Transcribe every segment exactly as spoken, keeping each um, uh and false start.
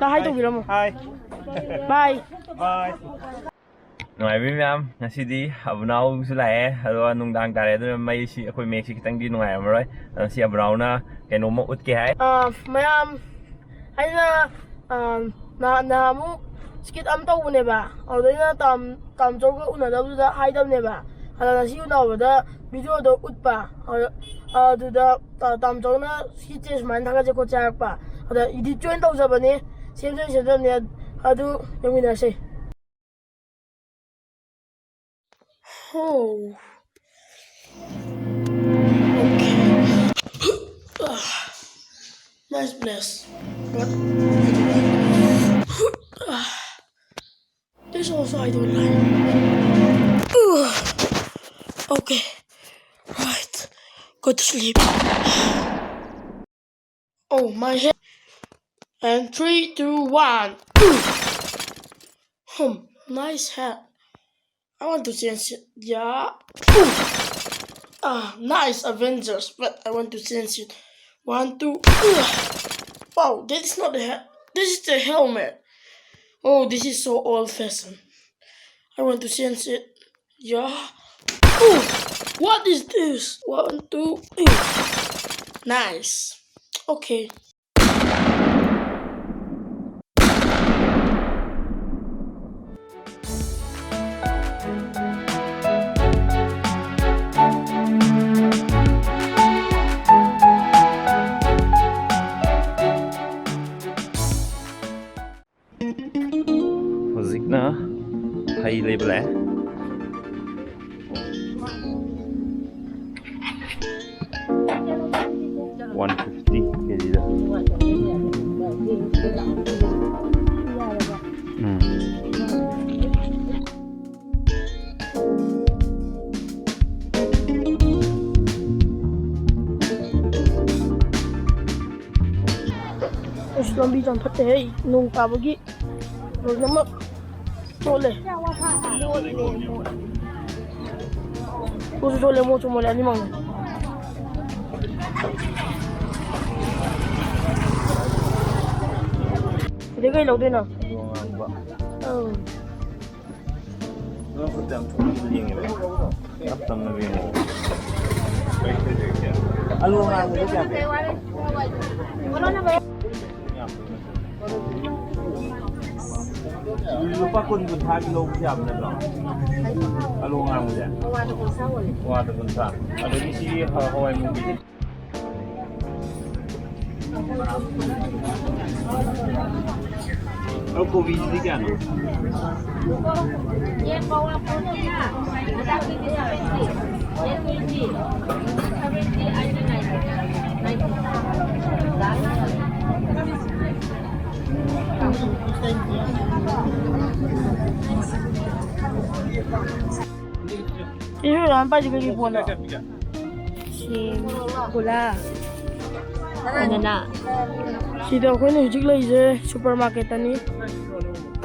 ꯍꯥꯏ ꯇꯧꯕꯤꯔꯝꯃꯣ꯫ ꯍꯥꯏ꯫ ꯕꯥꯏ꯫ ꯕꯥꯏ꯫ ꯅꯨꯡꯉꯥꯏꯕꯤ ꯃꯌꯥꯝ, ꯉꯁꯤꯗꯤ ꯑꯕꯨꯅꯥꯎꯁꯨ ꯂꯥꯛꯑꯦ, ꯑꯗꯨꯒ ꯅꯨꯡꯗꯥꯡ ꯇꯥꯔꯦ, ꯑꯗꯨꯅ ꯃꯩꯁꯤ, ꯑꯩꯈꯣꯏ ꯃꯦꯛꯁꯤ ꯈꯤꯇꯪꯗꯤ ꯅꯨꯡꯉꯥꯏꯔꯝꯃꯔꯣꯏ꯫ ꯑꯗꯣ ꯁꯤ ꯑꯕꯨꯅꯥꯎꯅ ꯀꯩꯅꯣꯝꯃ ꯎꯠꯀꯦ ꯍꯥꯏ꯫ ꯑꯥ, ꯃꯌꯥꯝ, ꯑꯩꯅ, ꯑꯥ, ꯅꯍꯥꯟ, ꯅꯍꯥꯟꯃꯨꯛ skit ꯑꯃ ꯇꯧꯕꯅꯦꯕ, ꯑꯗꯨꯗ ꯑꯩꯅ ꯇꯥꯝ-, ꯇꯥꯝꯆꯧꯒ ꯎꯅꯗꯕꯗꯨꯗ ꯍꯥꯏꯗꯕꯅꯦꯕ, ꯑꯗ ꯉꯁꯤ ꯎꯅꯕꯗ videoꯗꯣ ꯎꯠꯄ, ꯑꯗꯨ-, ꯑꯗꯨꯗ ꯇꯥ-, ꯇꯥꯝꯆꯧꯅ skitꯁꯦ ꯁꯨꯃꯥꯏꯅ ꯊꯥꯒꯠꯁꯦ ꯈꯣꯠꯁꯦ ꯍꯥꯏꯔꯛꯄ, ꯑꯗ editꯁꯨ ꯑꯣꯏꯅ ꯇꯧꯖꯕꯅꯦ, ꯁꯦꯝꯁꯨ ꯑꯣꯏꯅ ꯁꯦꯝꯖꯕꯅꯦ, ꯑꯗꯨ ꯌꯦꯡꯃꯤꯟꯅꯔꯁꯦ꯫ Oh. Okay. Nice place. But this also I don't like. Okay. Right. Go to sleep. Oh, my head. And three, two, one. Hmm, nice hat. I want to change it. Yeah. Ah, nice Avengers, but I want to change it. One, two. Wow, that is not the hat. This is the helmet. Oh, this is so old fashioned. I want to change it. Yeah. Ooh, what is this? One, two. Ooh. Nice. Okay. ꯍꯧꯖꯤꯛꯅ ꯍꯩ ꯂꯩꯕ ꯂꯥꯛꯑꯦ꯫ One fifty ꯀꯦꯖꯤꯗ꯫ ꯎꯝ꯫ ꯑꯁ, ꯂꯝꯕꯤ ꯌꯥꯝ ꯐꯠꯇꯦꯍꯦ, ꯅꯣꯡ ꯇꯥꯕꯒꯤ ꯂꯣꯏꯅꯃꯛ ꯆꯣꯠꯂꯦ꯫ ꯆꯣꯠꯁꯨ ꯆꯣꯠꯂꯦ, ꯃꯣꯠꯁꯨ ꯃꯣꯠꯂꯦ, ꯑꯅꯤꯃꯛꯅꯦ꯫ ꯁꯤꯗ ꯀꯩ ꯂꯧꯗꯣꯏꯅꯣ? ꯑꯗꯨ ꯑꯉꯥꯡꯕ꯫ ꯑꯧ꯫ ꯅꯪ ꯈꯨꯠꯇ ꯌꯥꯝ ꯊꯣꯛꯅꯤꯡꯕ ꯌꯦꯡꯉꯦꯕ꯫ ꯇꯞ ꯇꯞꯅ ꯌꯦꯡꯉꯣ꯫ ꯑꯂꯨ ꯑꯉꯥꯡꯕꯗꯣ ꯀꯌꯥ ꯄꯤ? ꯂꯨꯄꯥ ꯀꯨꯟ ꯀꯨꯟꯊ꯭ꯔꯥꯒꯤ ꯂꯧꯕꯁꯨ ꯌꯥꯕ ꯅꯠꯇ꯭ꯔꯣ? ꯑꯂꯨ ꯑꯉꯥꯡꯕꯁꯦ? ꯄꯋꯥꯗ ꯀꯨꯟꯊ꯭ꯔꯥ ꯑꯣꯏꯔꯦ꯫ ꯄꯋꯥꯗ ꯀꯨꯟꯊ꯭ꯔꯥ꯫ ꯑꯗꯒꯤ ꯁꯤꯒꯤ ꯍ-, ꯍꯋꯥꯏ ꯃꯨꯕꯤꯁꯦ? ꯑꯗꯣ ꯀꯣꯕꯤꯁꯤꯗꯤ ꯀꯌꯥꯅꯣ? ꯏꯁꯨ ꯌꯥꯝ ꯄꯥꯏꯁꯤ ꯀꯩꯒꯤ ꯐꯣꯟꯗꯣ? ꯁꯦꯝ, ꯀꯣꯂꯥ, ꯕꯅꯥꯅꯥ꯫ ꯁꯤꯗ ꯑꯩꯈꯣꯏꯅ ꯍꯧꯖꯤꯛ ꯂꯩꯔꯤꯁꯦ ꯁꯨꯄꯔ ꯃꯥꯔꯀꯦꯠꯇꯅꯤ꯫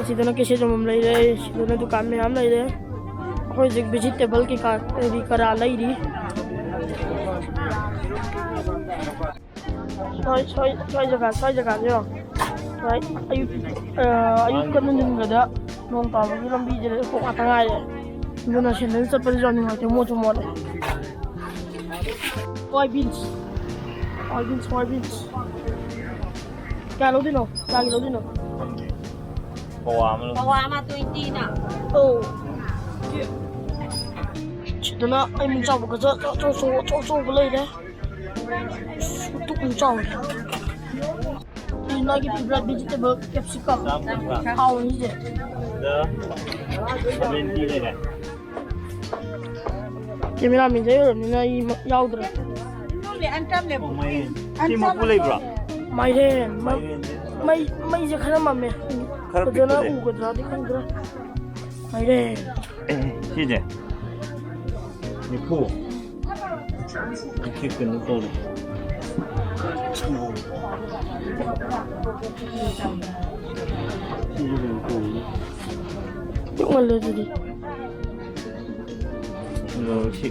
ꯑꯁꯤꯗꯅ ꯀꯦꯁꯦꯠ ꯑꯃꯃꯝ ꯂꯩꯔꯦ, ꯁꯤꯗꯅ ꯗꯨꯀꯥꯟ ꯃꯌꯥꯝ ꯂꯩꯔꯦ꯫ ꯑꯩꯈꯣꯏ ꯍꯧꯖꯤꯛ ꯚꯤꯖꯤꯇꯦꯕꯜ ꯀꯩꯀꯥ ꯀꯔꯤ ꯀꯔꯥ ꯂꯩꯔꯤ꯫ ꯁ꯭ꯋꯥꯏ, ꯁ꯭ꯋꯥꯏ, ꯁ꯭ꯋꯥꯏ ꯖꯒꯥ, ꯁ꯭ꯋꯥꯏ ꯖꯒꯥꯁꯦ ꯌꯦꯡꯉꯣ꯫ ꯁ꯭ꯋꯥꯏ ꯑꯌꯨꯛ, ꯑ, ꯑꯌꯨꯛꯀ ꯅꯨꯡꯊꯤꯟꯒꯗ ꯅꯣꯡ ꯇꯥꯕꯒꯤ ꯂꯝꯕꯤꯁꯦ ꯂꯩꯈꯣꯝ ꯉꯥꯛꯇ ꯉꯥꯏꯔꯦ꯫ ꯑꯗꯨꯅ ꯁꯦꯟꯗꯜ ꯆꯠꯄꯗꯁꯨ ꯌꯥꯝ ꯅꯨꯡꯉꯥꯏꯇꯦ, ꯃꯣꯠꯁꯨ ꯃꯣꯠꯂꯦ꯫ ꯁꯣꯏ ꯕꯤꯟꯁ꯫ ꯁꯣꯏ ꯕꯤꯟꯁ, ꯁꯣꯏ ꯕꯤꯟꯁ꯫ ꯀꯌꯥ ꯂꯧꯗꯣꯏꯅꯣ? ꯀꯌꯥꯒꯤ ꯂꯧꯗꯣꯏꯅꯣ? ꯄꯋꯥ ꯑꯃ ꯂꯧ꯫ ꯄꯋꯥ ꯑꯃ twenty ꯅ꯫ ꯑꯧ꯫ ꯁꯤꯗꯅ ꯑꯩ ꯃꯤꯡ ꯆꯥꯎꯕ ꯒꯖꯔ ꯑꯆꯧ ꯑꯆꯧ, ꯑꯆꯧ ꯑꯆꯧꯕ ꯂꯩꯔꯦ꯫ ꯑꯁ, ꯎꯇꯨꯞ ꯑꯃ ꯆꯥꯎꯋꯦ꯫ ꯁꯤ ꯃꯥꯒꯤ favourite vegetable capsicum꯫ ꯆꯥꯝ ꯀꯨꯟꯊ꯭ꯔꯥ꯫ ꯍꯥꯎꯅꯤꯁꯦ꯫ ꯁꯤꯗ seventy ꯂꯩꯔꯦ꯫ ꯀꯦꯃꯦꯔꯥꯃꯦꯟꯁꯦ ꯑꯩ ꯑꯣꯏꯔꯕꯅꯤꯅ ꯑꯩ ꯃ-, ꯌꯥꯎꯗ꯭ꯔꯦ꯫ ꯑꯣ, ꯃꯥꯏꯔꯦꯟ꯫ ꯁꯤ ꯃꯀꯨ ꯂꯩꯕ꯭ꯔꯣ? ꯃꯥꯏꯔꯦꯟ꯫ ꯃ-, ꯃꯥꯏꯔꯦꯟꯁꯦ꯫ ꯃꯩ, ꯃꯩꯁꯦ ꯈꯔ ꯃꯝꯃꯦ꯫ ꯈꯔ ꯐꯖꯅ ꯄꯤꯛꯄꯁꯦ꯫ ꯎꯒꯗ꯭ꯔꯥꯗꯤ ꯈꯪꯗ꯭ꯔꯦ꯫ ꯃꯥꯏꯔꯦꯟ꯫ ꯑꯦ, ꯁꯤꯁꯦ꯫ ꯅꯤꯐꯨ꯫ ꯅꯤꯐꯨ ꯀꯩꯅꯣ ꯇꯧꯔꯦ꯫ ꯁꯤꯁꯦ ꯀꯩꯅꯣ ꯇꯧꯔꯦ꯫ ꯄꯤꯛꯃꯜꯂꯦ ꯑꯗꯨꯗꯤ꯫ ꯂꯧꯁꯤ꯫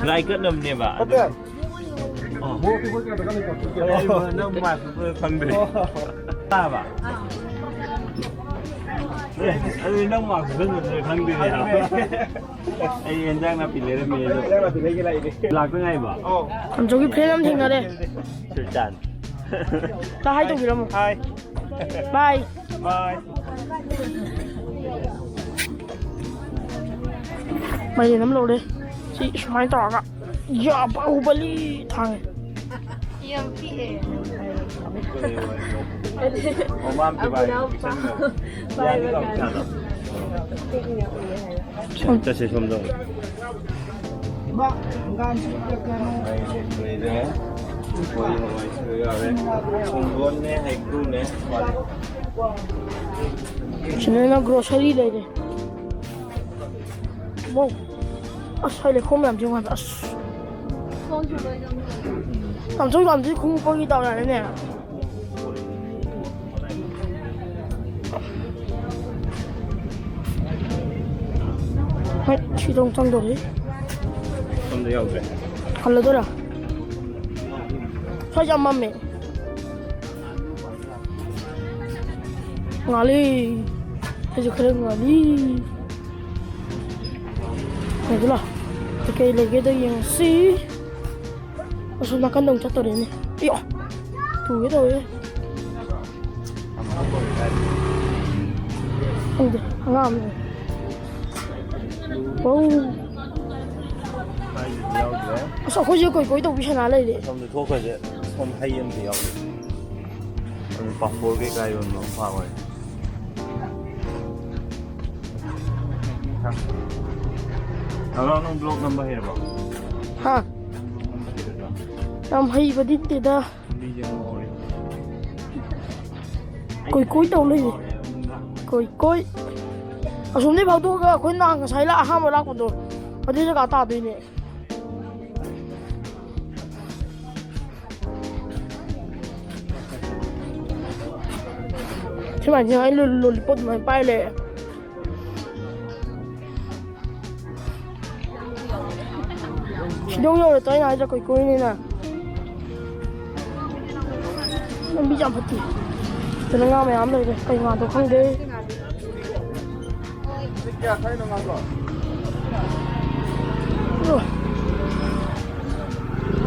ꯂꯥꯏ ꯀꯠꯅꯕꯅꯦꯕ꯫ ꯑꯗꯨ ꯍꯣꯇꯦꯜ꯫ ꯃꯣꯔꯣꯛꯇꯤ ꯑꯩꯈꯣꯏ ꯀꯩꯅꯣꯗ ꯀꯟꯅ ꯄꯥꯊꯣꯛꯀꯦ꯫ ꯑꯩ ꯅꯪ ꯃꯥꯁꯨ ꯈꯪꯗ꯭ꯔꯦ꯫ ꯇꯥꯕ? ꯑꯦ, ꯑꯗꯨꯗꯤ ꯅꯪ ꯃꯥꯁꯨ ꯈꯪꯗ꯭ꯔꯦ, ꯈꯪꯗꯦꯅꯦ꯫ ꯑꯩ ꯌꯦꯟꯖꯥꯡ ꯅꯥꯄꯤ ꯂꯩꯔꯝꯃꯦ ꯑꯗꯣ꯫ ꯌꯦꯟꯖꯥꯡ ꯅꯥꯄꯤ ꯂꯩꯒꯦ ꯂꯥꯛꯏꯅꯦ꯫ ꯂꯥꯛꯇ ꯉꯥꯏꯕ꯫ ꯑꯝꯖꯧꯒꯤ friend ꯑꯃ ꯊꯦꯡꯅꯔꯦ꯫ ꯁꯨꯜꯇꯥꯟ꯫ ꯇ ꯍꯥꯏ ꯇꯧꯕꯤꯔꯝꯃꯣ꯫ ꯍꯥꯏ꯫ Bye꯫ Bye꯫ ꯃꯥꯏꯔꯦꯟ ꯑꯃ ꯂꯧꯔꯦ꯫ ꯁꯤ ꯁꯨꯃꯥꯏꯅ ꯇꯧꯔꯒ ꯌꯥ ꯕꯥꯍꯨꯕꯂꯤ ꯊꯥꯡꯉꯦ꯫ ꯌꯥꯝ ꯄꯤꯛꯑꯦ꯫ ꯃꯃꯥ ꯑꯝꯇ ꯄꯥꯏꯌꯨ꯫ ꯑꯕꯨꯅꯥꯎ ꯄꯥꯏꯕ ꯌꯥꯅꯤ ꯀꯥꯟꯗ꯫ ꯀꯥꯟꯗ꯫ ꯄꯤꯛꯅ ꯎꯏꯌꯦ ꯍꯥꯏꯕ꯫ ꯁꯣꯝ ꯆꯠꯁꯦ, ꯁꯣꯝꯗ ꯑꯃꯨꯛ꯫ ꯂꯩꯔꯦ꯫ ꯀꯣꯂꯤ ꯍꯋꯥꯏꯁꯨ ꯌꯥꯎꯔꯦ꯫ ꯄꯨꯡꯗꯣꯟꯅꯦ, ꯍꯩꯀ꯭ꯔꯨꯅꯦ꯫ ꯁꯤꯗꯅ grocery ꯂꯩꯔꯦ꯫ ꯋꯥꯎ꯫ ꯑꯁ, ꯁ꯭ꯋꯥꯏ ꯂꯩꯈꯣꯝ ꯃꯌꯥꯝꯁꯦ ꯌꯦꯡꯉꯣ ꯍꯥꯏꯕ꯫ ꯑꯁ꯫ ꯌꯥꯝ ꯊꯨꯝ ꯌꯥꯝꯗꯤ ꯈꯣꯡꯎꯞ ꯄꯣꯠꯀꯤ ꯗꯥꯎ ꯌꯥꯔꯦꯅꯦ꯫ ꯍꯣꯏ, ꯁꯤꯗ ꯑꯃꯨꯛ ꯆꯪꯗꯧꯔꯤ꯫ ꯁꯣꯝꯗ ꯌꯥꯎꯗ꯭ꯔꯦ꯫ ꯍꯜꯂꯗꯣꯏꯔꯥ? ꯁ꯭ꯋꯥꯏꯁꯦ ꯌꯥꯝ ꯃꯝꯃꯦ꯫ ꯉꯥꯜꯂꯤ꯫ ꯑꯩꯁꯨ ꯈꯔ ꯉꯥꯜꯂꯤ꯫ ꯂꯩꯗꯨꯂꯥ꯫ ꯀꯩꯀꯩ ꯂꯩꯒꯦꯗꯣ ꯌꯦꯡꯉꯁꯤ꯫ ꯑꯁꯣꯝ ꯅꯥꯀꯟꯗ ꯑꯃꯨꯛ ꯆꯠꯇꯣꯔꯦꯅꯦ꯫ ꯑꯌꯣ! ꯇꯨꯒꯦ ꯇꯧꯋꯦ꯫ ꯈꯪꯗꯦ, ꯑꯉꯥꯡ ꯑꯃ ꯂꯩ꯫ ꯋꯧ! ꯁ꯭ꯋꯥꯏꯗꯗꯤ ꯌꯥꯎꯗ꯭ꯔꯦ꯫ ꯑꯁ, ꯑꯩꯈꯣꯏꯁꯦ ꯀꯣꯏ ꯀꯣꯏ ꯇꯧꯕꯤ ꯁꯅꯥ ꯂꯩꯔꯦ꯫ ꯑꯁꯣꯝꯗ ꯊꯣꯛꯈ꯭ꯔꯁꯦ꯫ ꯁꯣꯝ ꯍꯩ ꯑꯝꯇ ꯌꯥꯎꯗꯦ꯫ ꯑꯗꯨ ꯄꯥꯐꯣꯔ ꯀꯩꯀꯥ ꯌꯣꯟꯕ ꯃꯐꯝ ꯑꯣꯏꯔꯦ꯫ ꯍꯜꯂꯣ, ꯅꯪ vlog ꯅꯝꯕ ꯍꯩꯔꯕꯣ? ꯍꯥ? ꯌꯥꯝ ꯍꯩꯕꯗꯤ ꯅꯠꯇꯦꯗ꯫ ꯃꯤꯁꯦ ꯉꯥꯎꯔꯦ꯫ ꯀꯣꯏ ꯀꯣꯏ ꯇꯧ ꯂꯩꯔꯦ꯫ ꯀꯣꯏ ꯀꯣꯏ꯫ ꯑꯁꯣꯝꯗꯩ ꯐꯥꯎꯗꯣꯛꯑꯒ ꯑꯩꯈꯣꯏ ꯅꯍꯥꯟ ꯉꯁꯥꯏ ꯂꯥꯛ-, ꯑꯍꯥꯟꯕ ꯂꯥꯛꯄꯗꯣ, ꯑꯗꯨ ꯖꯒꯥ ꯇꯥꯗꯣꯏꯅꯦ꯫ ꯁꯨꯃꯥꯏꯅ ꯑꯩ ꯂꯣ-, lollipop ꯑꯗꯨꯃꯥꯏꯅ ꯄꯥꯏ ꯂꯩꯔꯦ꯫ ꯁꯤꯗꯧ ꯌꯧꯔꯦ ꯇꯣꯏꯅ ꯍꯥꯏꯗ꯭ꯔꯥ ꯀꯣꯏ ꯀꯣꯏꯅꯤꯅ꯫ ꯂꯝꯕꯤ ꯌꯥꯝ ꯐꯠꯇꯦ꯫ ꯁꯤꯗ ꯉꯥ ꯃꯌꯥꯝ ꯂꯩꯔꯦ꯫ ꯀꯩ ꯉꯥꯗꯣ ꯈꯪꯗꯦ꯫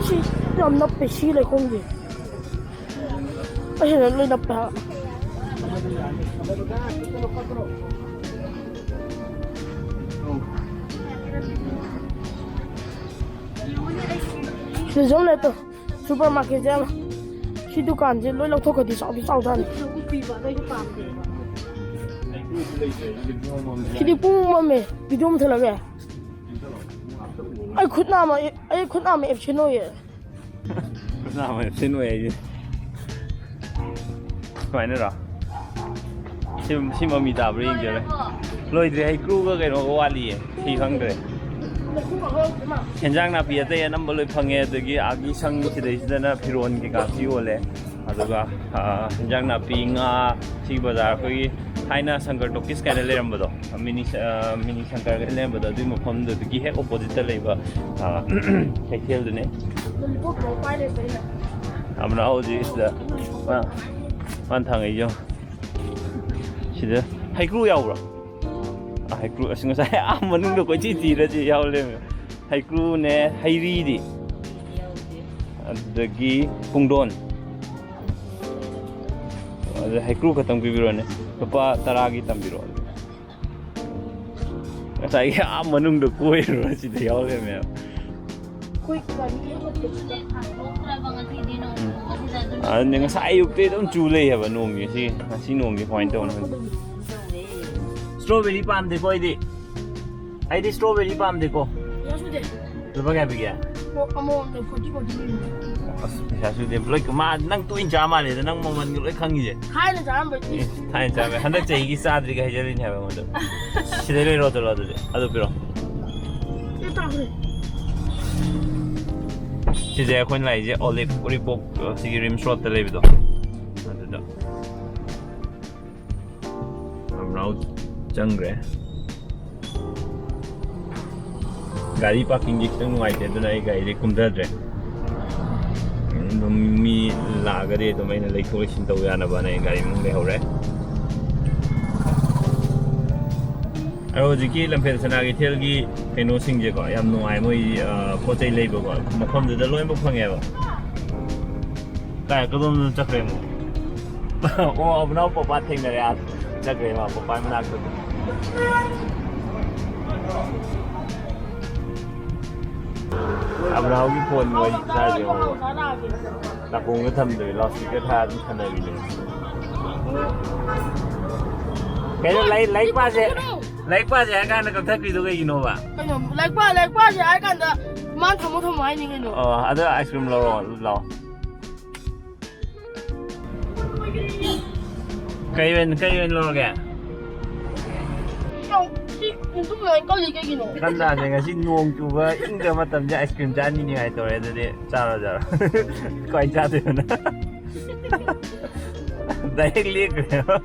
ꯁꯤ ꯌꯥꯝ ꯅꯞꯄꯦ, ꯁꯤ ꯂꯩꯈꯣꯝꯁꯦ꯫ ꯑꯁꯤꯗ ꯂꯣꯏ ꯅꯞꯄꯦ ꯍꯥꯏꯕ꯫ ꯁꯤꯗꯁꯨ ꯑꯃ ꯂꯩꯔꯦ꯫ ꯁꯨꯄꯔ ꯃꯥꯔꯀꯦꯠꯁꯦ ꯌꯥꯝ, ꯁꯤ ꯗꯨꯀꯥꯟꯁꯦ ꯂꯣꯏ ꯂꯧꯊꯣꯛꯈ꯭ꯔꯗꯤ ꯆꯥꯎꯗꯤ ꯆꯥꯎꯖꯥꯠꯅꯤ꯫ ꯁꯤꯗꯤ ꯄꯨꯡ ꯃꯝꯃꯦ꯫ ꯚꯤꯗꯤꯑꯣ ꯑꯃ ꯊꯜꯂꯒꯦ꯫ ꯑꯩ ꯈꯨꯠ ꯅꯥꯝꯃ, ꯑꯩ ꯈꯨꯠ ꯅꯥꯝꯃ ꯑꯦꯞꯁꯦꯟ ꯑꯣꯏꯌꯦ꯫ ꯈꯨꯠ ꯅꯥꯝꯃ ꯑꯦꯞꯁꯦꯟ ꯑꯣꯏ ꯍꯥꯏꯁꯦ꯫ ꯁꯨꯃꯥꯏꯅꯔꯣ? ꯁꯤ, ꯁꯤ ꯃꯃꯤ ꯇꯥꯕ꯭ꯔꯥ ꯌꯦꯡꯖꯔꯦ꯫ ꯂꯣꯏꯗ꯭ꯔꯤ, ꯍꯩꯀ꯭ꯔꯨꯒ ꯀꯩꯅꯣꯒ ꯋꯥꯠꯂꯤꯌꯦ꯫ ꯁꯤ ꯈꯪꯗ꯭ꯔꯦ꯫ ꯍꯦꯟꯖꯥꯡ ꯅꯥꯄꯤ ꯑꯇꯩ ꯑꯅꯝꯕ ꯂꯣꯏ ꯐꯪꯉꯦ꯫ ꯑꯗꯒꯤ ꯑꯥꯒꯤ ꯁꯪ ꯁꯤꯗꯩꯁꯤꯗꯅ ꯐꯤꯔꯣꯟ ꯀꯩꯀꯥꯁꯨ ꯌꯣꯜꯂꯦ꯫ ꯑꯗꯨꯒ, ꯑ, ꯍꯦꯟꯖꯥꯡ ꯅꯥꯄꯤ, ꯉꯥ, ꯁꯤꯒꯤ ꯕꯖꯥꯔ ꯑꯩꯈꯣꯏꯒꯤ ꯊꯥꯏꯅ ꯁꯪꯀꯔ ꯇꯣꯀꯤꯁ ꯀꯥꯏꯅ ꯂꯩꯔꯝꯕꯗꯣ, ꯃꯤꯅꯤ, ꯑ, ꯃꯤꯅꯤ ꯁꯪꯀꯔ ꯀꯥꯏꯅ ꯂꯩꯔꯝꯕꯗꯣ, ꯑꯗꯨꯒꯤ ꯃꯐꯝꯗꯨꯗꯒꯤ ꯍꯦꯛ ꯑꯣꯄꯣꯖꯤꯠꯇ ꯂꯩꯕ, ꯑ, ꯀꯩꯊꯦꯜꯗꯨꯅꯦ꯫ ꯑꯃꯅ ꯍꯧꯖꯤꯛ ꯁꯤꯗ ꯃꯥ, ꯃꯥꯅ ꯊꯥꯡꯉꯛꯏꯁꯦ ꯌꯦꯡꯉꯣ꯫ ꯁꯤꯗ ꯍꯩꯀ꯭ꯔꯨ ꯌꯥꯎꯕ꯭ꯔꯣ? ꯑ, ꯍꯩꯀ꯭ꯔꯨ, ꯑꯁ, ꯉꯁꯥꯏ ꯑꯥ ꯃꯅꯨꯡꯗ ꯀꯣꯏꯊꯤ ꯊꯤꯔꯗꯤ ꯌꯥꯎ ꯂꯩꯔꯝꯃꯦ꯫ ꯍꯩꯀ꯭ꯔꯨꯅꯦ, ꯍꯩꯔꯤꯗꯤ, ꯑꯗꯨꯗꯒꯤ ꯄꯨꯡꯗꯣꯟ, ꯑꯗ ꯍꯩꯀ꯭ꯔꯨ ꯈꯛꯇꯪ ꯄꯤꯕꯤꯔꯣꯅꯦ, ꯂꯨꯄꯥ ꯇꯔꯥꯒꯤ ꯇꯝꯕꯤꯔꯣ꯫ ꯉꯁꯥꯏꯒꯤ ꯑꯥ ꯃꯅꯨꯡꯗ ꯀꯣꯏꯔꯨꯔ ꯁꯤꯗ ꯌꯥꯎ ꯂꯩꯔꯝꯃꯦꯕ꯫ ꯑꯩꯈꯣꯏ ꯒꯥꯔꯤ ꯑꯃ ꯊꯣꯛꯇ꯭ꯔꯕ ꯉꯁꯤꯗꯤ ꯅꯣꯡ ꯆꯨꯕꯁꯤꯗ ꯑꯗꯨꯅ ꯑꯗꯨꯅꯦ, ꯉꯁꯥꯏ ꯑꯌꯨꯛꯇꯩ ꯑꯗꯨꯝ ꯆꯨ ꯂꯩ ꯍꯥꯏꯕ ꯅꯣꯡꯁꯦ꯫ ꯁꯤ ꯉꯁꯤ ꯅꯣꯡꯁꯦ ꯀꯃꯥꯏꯅ ꯇꯧꯕꯅꯣ ꯈꯪꯗꯦ꯫ ꯏꯁꯇ꯭ꯔꯣꯕꯦꯔꯤ ꯄꯥꯝꯗꯦꯀꯣ ꯑꯩꯗꯤ꯫ ꯑꯩꯗꯤ ꯏꯁꯇ꯭ꯔꯣꯕꯦꯔꯤ ꯄꯥꯝꯗꯦꯀꯣ꯫ ꯄꯩꯁꯥ ꯁꯨꯗꯦ꯫ ꯂꯨꯄꯥ ꯀꯌꯥ ꯄꯤꯒꯦ? ꯑꯣ, ꯑꯃꯃꯝꯗ ꯐꯣꯔꯇꯤ ꯐꯣꯔꯇꯤ ꯄꯤꯕꯅꯦ꯫ ꯑꯁ, ꯄꯩꯁꯥ ꯁꯨꯗꯦ꯫ ꯂꯣꯏ, ꯃꯥ, ꯅꯪ ꯇꯣꯏꯅ ꯆꯥ ꯃꯥꯜꯂꯦꯗ, ꯅꯪ ꯃꯃꯜꯒ ꯂꯣꯏ ꯈꯪꯉꯤꯁꯦ꯫ ꯊꯥꯏꯅ ꯆꯥꯔꯝꯕꯩ꯫ ꯑꯦ, ꯊꯥꯏꯅ ꯆꯥꯔꯝꯕꯩ꯫ ꯍꯟꯗꯛ ꯆꯍꯤꯒꯤ ꯆꯥꯗ꯭ꯔꯤꯒ ꯍꯥꯏꯖꯔꯤꯅꯦ ꯍꯥꯏꯕ ꯑꯩꯉꯣꯟꯗ꯫ ꯁꯤꯗꯩ ꯂꯩꯔꯣ ꯆꯠꯂꯣ ꯑꯗꯨꯗꯤ꯫ ꯑꯗꯨ ꯄꯤꯔꯣ꯫ ꯑꯦ, ꯇꯥꯈ꯭ꯔꯦ꯫ ꯁꯤꯁꯦ ꯑꯩꯈꯣꯏꯅ ꯂꯥꯛꯏꯁꯦ ꯑꯣꯂꯤꯞ ꯎꯔꯤꯄꯣꯛ, ꯑ, ꯁꯤꯒꯤ ꯔꯤꯝꯁ ꯔꯣꯗꯇ ꯂꯩꯕꯗꯣ꯫ ꯑꯗꯨꯗ꯫ ꯑꯝꯔꯥꯎ ꯆꯪꯈ꯭ꯔꯦ꯫ ꯒꯥꯔꯤ ꯄꯥꯔꯀꯤꯡꯁꯦ ꯈꯤꯇꯪ ꯅꯨꯡꯉꯥꯏꯇꯦ, ꯑꯗꯨꯅ ꯑꯩ ꯒꯥꯔꯤꯗꯤ ꯀꯨꯝꯊꯗ꯭ꯔꯦ꯫ ꯑꯗꯨꯝ ꯃꯤ ꯂꯥꯛꯑꯒꯗꯤ ꯑꯗꯨꯝ ꯑꯩꯅ ꯂꯩꯊꯣꯛ ꯂꯩꯁꯤꯟ ꯇꯧꯕ ꯌꯥꯅꯕꯅ ꯑꯩ ꯒꯥꯔꯤ ꯃꯅꯨꯡ ꯂꯩꯍꯧꯔꯦ꯫ ꯑꯗꯣ ꯍꯧꯖꯤꯛꯀꯤ ꯂꯝꯐꯦꯜ ꯁꯅꯥ ꯀꯩꯊꯦꯜꯒꯤ ꯀꯩꯅꯣꯁꯤꯡꯁꯦꯀꯣ, ꯌꯥꯝ ꯅꯨꯡꯉꯥꯏ꯫ ꯃꯣꯏ, ꯑ, ꯄꯣꯠ ꯆꯩ ꯂꯩꯕꯀꯣ, ꯃꯐꯝꯗꯨꯗ ꯂꯣꯏꯅꯃꯛ ꯐꯪꯉꯦꯕ꯫ ꯀꯥꯏ, ꯀꯗꯣꯝꯗ ꯆꯠꯈ꯭ꯔꯦ ꯑꯃꯨꯛ? ꯑꯣ, ꯑꯕꯨꯅꯥꯎ ꯄꯄꯥ ꯊꯦꯡꯅꯔꯦ꯫ ꯑꯥ, ꯆꯠꯈ꯭ꯔꯦ ꯃꯥ ꯄꯄꯥ ꯃꯅꯥꯛꯇ꯫ ꯑꯕꯨꯅꯥꯎꯒꯤ ꯐꯣꯟ ꯋꯥꯔꯤ ꯁꯥꯔꯁꯦ ꯃꯉꯣꯟꯗ꯫ ꯅꯥꯀꯣꯡꯗ ꯊꯝꯗꯕꯤ, loudspeaker ꯊꯥ ꯑꯗꯨꯝ ꯁꯥꯟꯅꯕꯤꯅꯦ꯫ ꯀꯩꯅꯣ, ꯂꯥꯏ-, ꯂꯥꯏꯔꯤꯛ ꯄꯥꯁꯦ, ꯂꯥꯏꯔꯤꯛ ꯄꯥꯁꯦ ꯍꯥꯏ ꯀꯥꯟꯗ ꯀꯛꯊꯠꯈ꯭ꯔꯤꯗꯣ ꯀꯩꯒꯤꯅꯣꯕ? ꯀꯩꯅꯣ, ꯂꯥꯏꯔꯤꯛ ꯄꯥ-, ꯂꯥꯏꯔꯤꯛ ꯄꯥꯁꯦ ꯍꯥꯏ ꯀꯥꯟꯗ ꯃꯥꯅ ꯊꯝꯃꯣ ꯊꯝꯃꯣ ꯍꯥꯏꯅꯤ ꯀꯩꯅꯣ꯫ ꯑꯣ, ꯑꯗꯣ ice cream ꯂꯧꯔꯣ, ꯂꯥꯛꯑꯣ꯫ ꯀꯩ ꯑꯣꯏꯅ, ꯀꯩ ꯑꯣꯏꯅ ꯂꯧꯔꯒꯦ? ꯌꯥꯝ ꯊꯤ ꯇꯨꯝ ꯂꯩ ꯀꯜꯂꯤ ꯀꯩꯒꯤꯅꯣ? ꯀꯟꯗꯥꯁꯦ ꯉꯁꯤ ꯅꯣꯡ ꯆꯨꯕ ꯏꯪꯗꯕ ꯃꯇꯝꯁꯦ ice cream ꯆꯥꯅꯤꯡꯉꯥꯏ ꯇꯧꯔꯦ꯫ ꯑꯗꯨꯗꯤ ꯆꯥꯔꯣ, ꯆꯥꯔꯣ꯫ ꯀꯃꯥꯏ ꯆꯥꯗꯣꯏꯕ ꯅꯪ? Direct ꯂꯦꯛꯈ꯭ꯔꯦꯕ꯫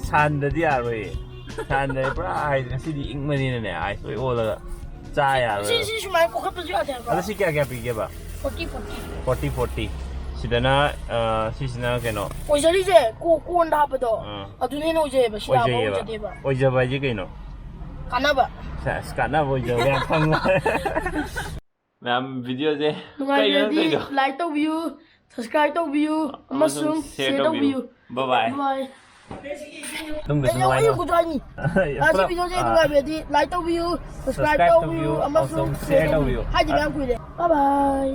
ꯁꯥꯟꯗꯗꯤ ꯌꯥꯔꯣꯏꯌꯦ꯫ ꯁꯥꯟꯗꯗꯤ ꯄꯨꯔꯥ ice, ꯉꯁꯤꯗꯤ ꯏꯪꯕꯅꯤꯅꯅꯦ, ice ꯂꯣꯏ ꯑꯣꯜꯂꯒ ꯆꯥ ꯌꯥꯔꯣꯏꯕ꯫ ꯁꯤ, ꯁꯤ ꯁꯨꯃꯥꯏꯅ ꯀꯣꯛꯈꯠꯄꯁꯨ ꯌꯥꯗꯦ ꯍꯥꯏꯕ꯫ ꯑꯗꯣ ꯁꯤ ꯀꯌꯥ ꯀꯌꯥ ꯄꯤꯒꯦꯕ? Forty, forty꯫ Forty, forty꯫ ꯁꯤꯗꯅ, ꯑ, ꯁꯤꯁꯤꯅ ꯀꯩꯅꯣ? ꯑꯣꯏꯖꯔꯤꯁꯦ, ꯀꯣ-, ꯀꯣꯟꯗ ꯍꯥꯞꯄꯗꯣ꯫ ꯑꯥ꯫ ꯑꯗꯨꯅ ꯍꯦꯟꯅ ꯑꯣꯏꯖꯩꯌꯦꯕ, ꯁꯤꯗ ꯍꯥꯞꯄ ꯑꯣꯏꯖꯩꯌꯦꯕ꯫ ꯑꯣꯏꯖꯗꯦꯕ꯫ ꯑꯣꯏꯖꯕ ꯍꯥꯏꯁꯦ ꯀꯩꯅꯣ? ꯀꯥꯟꯅꯕ꯫ ꯁꯦꯁ, ꯀꯥꯟꯅꯕ ꯑꯣꯏꯖꯕ ꯌꯥꯝ ꯈꯪꯕ꯫ ꯃꯌꯥꯝ videoꯁꯦ ꯀꯩꯅꯣ ꯅꯨꯡꯉꯥꯏꯔꯗꯤ ꯇꯧꯔꯤꯗꯣ? Like ꯇꯧꯕꯤꯌꯨ, subscribe ꯇꯧꯕꯤꯌꯨ, ꯑꯃꯁꯨꯡ ꯑꯃꯁꯨꯡ share share ꯇꯧꯕꯤꯌꯨ꯫ ꯇꯧꯕꯤꯌꯨ꯫ Bye bye꯫ Bye꯫ ꯃꯇꯨꯡꯗꯁꯨ ꯑꯩ ꯅꯨꯡꯉꯥꯏꯅ ꯑꯩ ꯒꯨꯗ ꯕꯥꯏꯅꯤ꯫ ꯑꯥ, ꯁꯤ ꯄꯨꯂꯞ, videoꯁꯦ ꯑꯥ꯫ ꯅꯨꯡꯉꯥꯏꯕꯗꯤ like ꯇꯧꯕꯤꯌꯨ, subscribe subscribe ꯇꯧꯕꯤꯌꯨ, ꯇꯧꯕꯤꯌꯨ, ꯑꯃꯁꯨꯡ ꯑꯃꯁꯨꯡ share share ꯇꯧꯕꯤꯌꯨ꯫ ꯇꯧꯕꯤꯌꯨ꯫ ꯍꯥꯏꯗꯤ ꯑꯥ꯫ ꯃꯌꯥꯝ ꯀꯨꯏꯔꯦ꯫ Bye bye꯫